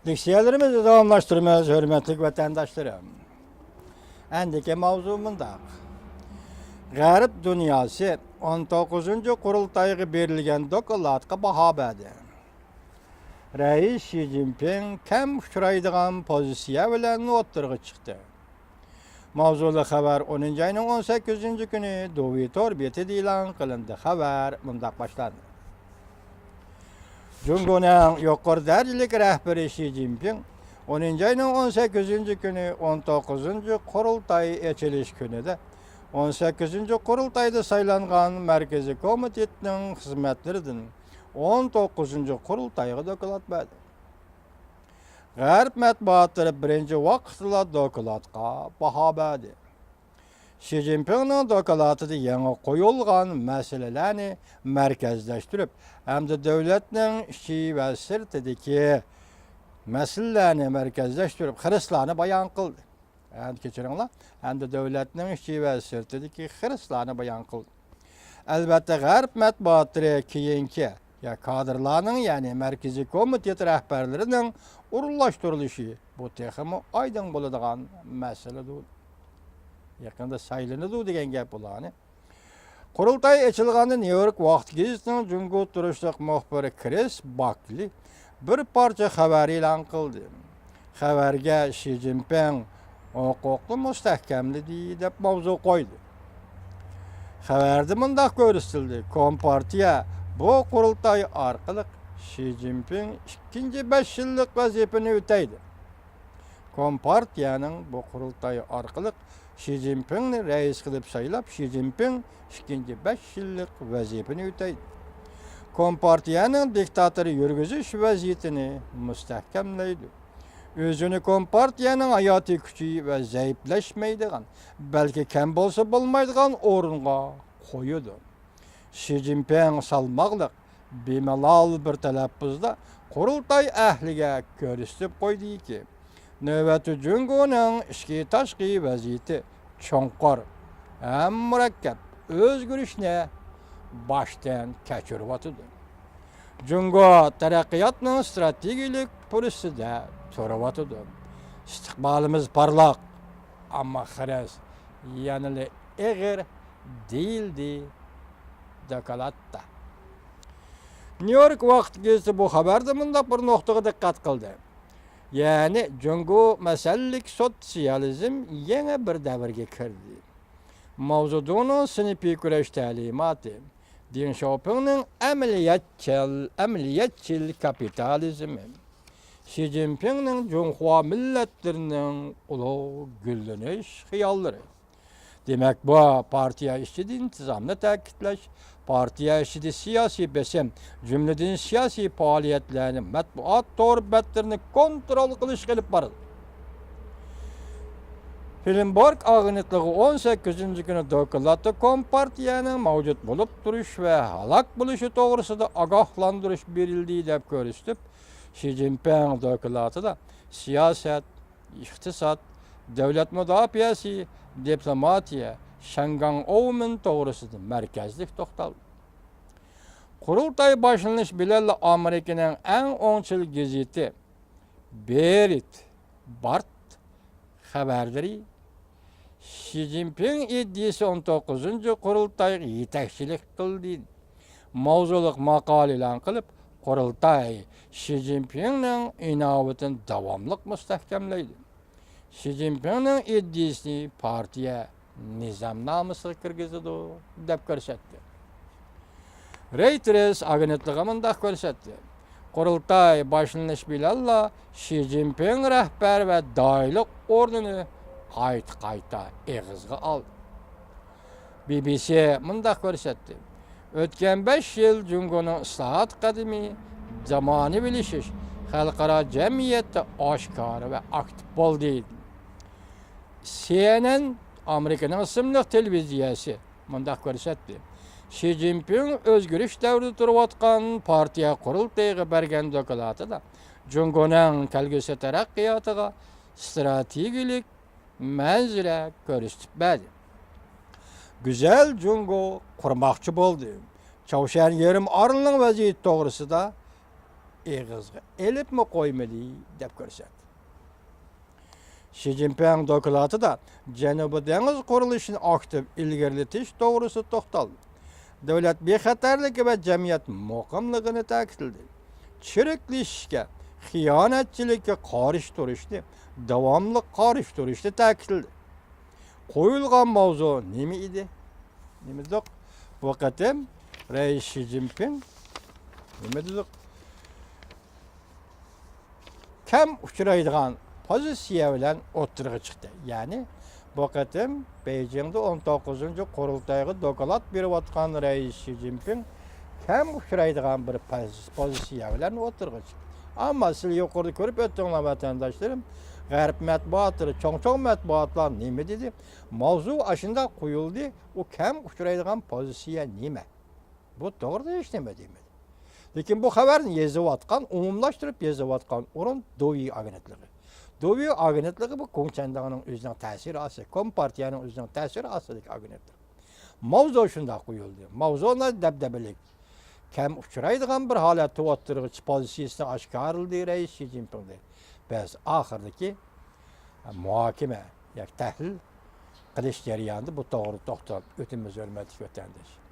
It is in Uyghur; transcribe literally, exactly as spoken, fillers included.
لېكسىيەلىرىمىزنى داۋاملاشتۇرىمىز، ھۆرمەتلىك ۋەتەنداشلىرىم. ئەندىكى ماۋزۇ مۇنداق. غەرب دۇنياسى ئون توققۇزىنچى قۇرۇلتايغا بېرىلگەن دوكلاتقا باھا بەردى. رەئىس شى جىنپىڭ كەم ئۇچرايدىغان پوزىتسىيە بىلەن ئوتتۇرىغا چىقتى. ماۋزۇلۇق خەۋەر ئونىنچى ئاينىڭ ئون سەككىزىنچى كۈنى دۇۋى تور بېتىدە ئېلان قىلىندى. خەۋەر مۇنداق باشلاندى. جۇڭگونىڭ يۇقىرى دەرىجىلىك رەھبىرى شى جىنپىڭ ئونىنچى ئاينىڭ ئون سەككىزىنچى كۈنى ئون توققۇزىنچى قۇرۇلتاي ئېچىلىش كۈنىدە ئون سەككىزىنچى قۇرۇلتايدا سايلانغان مەركىزىي كومىتېتنىڭ خىزمەتلىرىدىن ئون توققۇزىنچى قۇرۇلتايغا دوكلات بەردى. غەرب مەتبۇئاتلىرى بىرىنچى ۋاقىتلا دوكلاتقا باھا بەردى. شى جىنپىڭنىڭ دوكلاتىدا يېڭى قويۇلغان مەسىلىلەرنى مەركەزلەشتۈرۈپ ھەمدە دۆلەتنىڭ ئىچى ۋە سىرتىدىكى مەسىلىلەرنى مەركەزلەشتۈرۈپ خىرىسلارنى بايان قىلدى. ھەمدە كەچۈرۈڭلار، ھەمدە دۆلەتنىڭ ئىچى ۋە سىرتىدىكى خىرىسلارنى بايان قىلدى. ئەلۋەتتە، غەرب مەتبۇئاتلىرى كېيىنكى يا كادىرلارنىڭ، يەنى مەركىزىي كومىتېت رەھبەرلىرىنىڭ ئورۇنلاشتۇرۇلۇشى، بۇ تېخىمۇ ئايدىڭ بولىدىغان مەسىلىدۇر. يېقىندا سايلىنىدۇ دېگەن گەپ بۇلارنى. قۇرۇلتاي ئېچىلغاندا نيۇ يورك ۋاقتى گېزىتىنىڭ جۇڭگو تۇرۇشلۇق مۇخبىرى كرىس باكلى بىر پارچە خەۋەر ئېلان قىلدى. خەۋەرگە شى جىنپىڭ ھوقۇقنى مۇستەھكەملىدى دەپ ماۋزۇ قويدى. خەۋەردە مۇنداق كۆرسىتىلدى، كومپارتىيە بۇ قۇرۇلتاي ئارقىلىق شى جىنپىڭ ئىككىنچى بەش يىللىق ۋەزىپىنى ئۆتەيدۇ. كومپارتىيەنىڭ بۇ قۇرۇلتاي ئارقىلىق شى جىنپىڭنى رەئىس قىلىپ سايلاپ، شى جىنپىڭ ئىككىنچى بەش يىللىق ۋەزىپىنى ئۆتەيدۇ. كومپارتىيەنىڭ دىكتاتور يۈرگۈزۈش ۋەزىيىتىنى مۇستەھكەملەيدۇ. ئۆزىنى كومپارتىيەنىڭ ھاياتىي كۈچى ۋە زەئىپلەشمەيدىغان، بەلكى كەم بولسا بولمايدىغان ئورۇنغا قويىدۇ. شى جىنپىڭ سالماقلىق، بىمالال بىر تەلەپپۇزدا قۇرۇلتاي ئەھلىگە كۆرسىتىپ قويدىكى، نۆۋەتتە جۇڭگونىڭ ئىچكى تاشقى ۋەزىيىتى چوڭقۇر ھەم مۇرەككەپ ئۆزگىرىشنى باشتىن كەچۈرۈۋاتىدۇ. جۇڭگو تەرەققىياتنىڭ ئىستراتېگىيەلىك پۇرسىتىدە تۇرۇۋاتىدۇ. ئىستىقبالىمىز پارلاق، ئەمما خىرىس يەنىلا ئېغىر، دېيىلدى دوكلاتتا. نيۇ يورك ۋاقىت گېزىتى بۇ خەۋەردە مۇنداق بىر نۇقتىغا دىققەت قىلدى. يەنى جۇڭگو مەسىلىلىك سوتسىيالىزم يېڭى بىر دەۋرگە كىردى. ماۋزېدۇڭنىڭ سىنىپىي كۈرەش تەلىماتى، دېڭ شياۋپىڭنىڭ ئەمەلىيەتچىل، ئەمەلىيەتچىل كاپىتالىزمى، شى جىنپىڭنىڭ جۇڭخۇا مىللەتلىرىنىڭ ئۇلۇغ گۈللىنىش خىياللىرى. دېمەك، بۇ پارتىيە ئىچىدە ئىنتىزامنى تەكىتلەش، پارتىيە ئىچىدە سىياسىي بېسىم، جۈملىدىن سىياسىي پائالىيەتلەرنى، مەتبۇئات تور بەتلىرىنى كونترول قىلىشقا ئېلىپ بارىدۇ. بلومبېرگ ئاگېنتلىقىغا ئون سەككىزىنچى كۈنى دوكلاتتا كومپارتىيەنىڭ مەۋجۇت بولۇپ تۇرۇش ۋە ھالاك بولۇشى توغرىسىدا ئاگاھلاندۇرۇش بېرىلدى دەپ كۆرسىتىپ، شى جىنپىڭ دوكلاتىدا سىياسەت، ئىقتىساد، دۆلەت مۇداپىئەسى، دىپلوماتىيە، شياڭگاڭ ئوۋمېن توغرىسىدا مەركەزلىك توختالدى. قۇرۇلتاي باشلىنىش بىلەنلا ئامېرىكىنىڭ ئەڭ ئوڭچىل گېزىتى بېرىت بارت خەۋەرلىرى شى جىنپىڭ ئىدىيىسى ئون توققۇزىنچى قۇرۇلتايغا يېتەكچىلىك قىلدى ماۋزۇلۇق ماقالە ئېلان قىلىپ، قۇرۇلتاي شى جىنپىڭنىڭ ئىناۋىتىنى داۋاملىق مۇستەھكەملەيدۇ. شى جىنپىڭنىڭ ئىدىيىسىنى پارتىيە نىزامنامىسىغا كىرگۈزىدۇ، دەپ كۆرسەتتى. رېيتېرس ئاگېنتلىقى مۇنداق كۆرسەتتى، قۇرۇلتاي باشلىنىش بىلەنلا شى جىنپىڭ رەھبەر ۋە داھىيلىق ئورنىنى قايتا-قايتا ئېغىزغا ئالدى. بى بى سى مۇنداق كۆرسەتتى، ئۆتكەن بەش يىل جۇڭگونىڭ ئىسلاھات قەدىمى زامانىۋىلىشىش خەلقئارا جەمئىيەتتە ئاشكارا ۋە ئاكتىپ بولدى. سى ئېن ئېن ئامېرىكىنىڭ ئىسىملىق تېلېۋىزىيەسى مۇنداق كۆرسەتتى، شى جىنپىڭ ئۆزگىرىش دەۋرىدە تۇرۇۋاتقان پارتىيە قۇرۇلتىيىغا بەرگەن دوكلاتىدا جۇڭگونىڭ كەلگۈسى تەرەققىياتىغا ئىستراتېگىيەلىك مەنزىرە كۆرسىتىپ بەردى. گۈزەل جۇڭگو قۇرماقچى بولدى. چاۋشيەن يېرىم ئارىلىنىڭ ۋەزىيىتى توغرىسىدا ئېغىزغا ئېلىپمۇ قويمىدى، دەپ كۆرسەتتى. شى جىنپىڭ دوكلاتىدا جەنۇبىي دېڭىز قۇرۇلۇشىنى ئاكتىپ ئىلگىرىلىتىش توغرىسىدا توختالدى. دۆلەت بىخەتەرلىكى ۋە جەمئىيەت مۇقىملىقىنى تەكىتلىدى. چىرىكلىشىشكە، خىيانەتچىلىككە قارشى تۇرۇشنى داۋاملىق قارشى تۇرۇشنى تەكىتلىدى. قويۇلغان ماۋزۇ نېمە ئىدى؟ نېمە دېدۇق؟ بۇ قېتىم رەئىس شى جىنپىڭ نېمە دېدۇق؟ كەم ئۇچرايدىغان پوزىتسىيە بىلەن ئوتتۇرىغا چىقتى. يەنى بۇ قېتىم بېيجىڭدا ئون توققۇزىنچى قۇرۇلتايغا دوكلات بېرىۋاتقان رەئىس شى جىنپىڭ كەم ئۇچرايدىغان بىر پوز-، پوزىتسىيە بىلەن ئوتتۇرىغا چىقتى. ئەمما سىلەر يۇقىرىدا كۆرۈپ ئۆتتۈڭلار، ۋەتەنداشلىرىم، غەرب مەتبۇئاتلىرى، چوڭ-چوڭ مەتبۇئاتلار نېمە دېدى؟ ماۋزۇ ئاشۇنداق قويۇلدى، ئۇ كەم ئۇچرايدىغان پوزىتسىيە نېمە؟ بۇ توغرىدا ھېچ نېمە دېمىدى. لېكىن بۇ خەۋەرنى يېزىۋاتقان، ئومۇملاشتۇرۇپ يېزىۋاتقان ئورۇن دوۋېي ئاگېنتلىقى. دوۋېي ئاگېنتلىقى بۇ گوڭچەنداڭنىڭ ئۆزىنىڭ تەسىرى ئاستى، كومپارتىيەنىڭ ئۆزىنىڭ تەسىرى ئاستىدىكى ئاگېنتلىق. ماۋزۇ شۇنداق قويۇلدى. ماۋزۇنى دەبدەبىلىك، كەم ئۇچرايدىغان بىر ھالەتتە ئوتتۇرىغا چىقىپ، پوزىتسىيىسىنى ئاشكارىلىدى رەئىس شى جىنپىڭ. بىز ئاخىرىدىكى مۇھاكىمە ياكى تەھلىل قىلىش جەريانىدا بۇ توغرىدا توختىلىپ ئۆتىمىز، ھۆرمەتلىك ۋەتەنداش.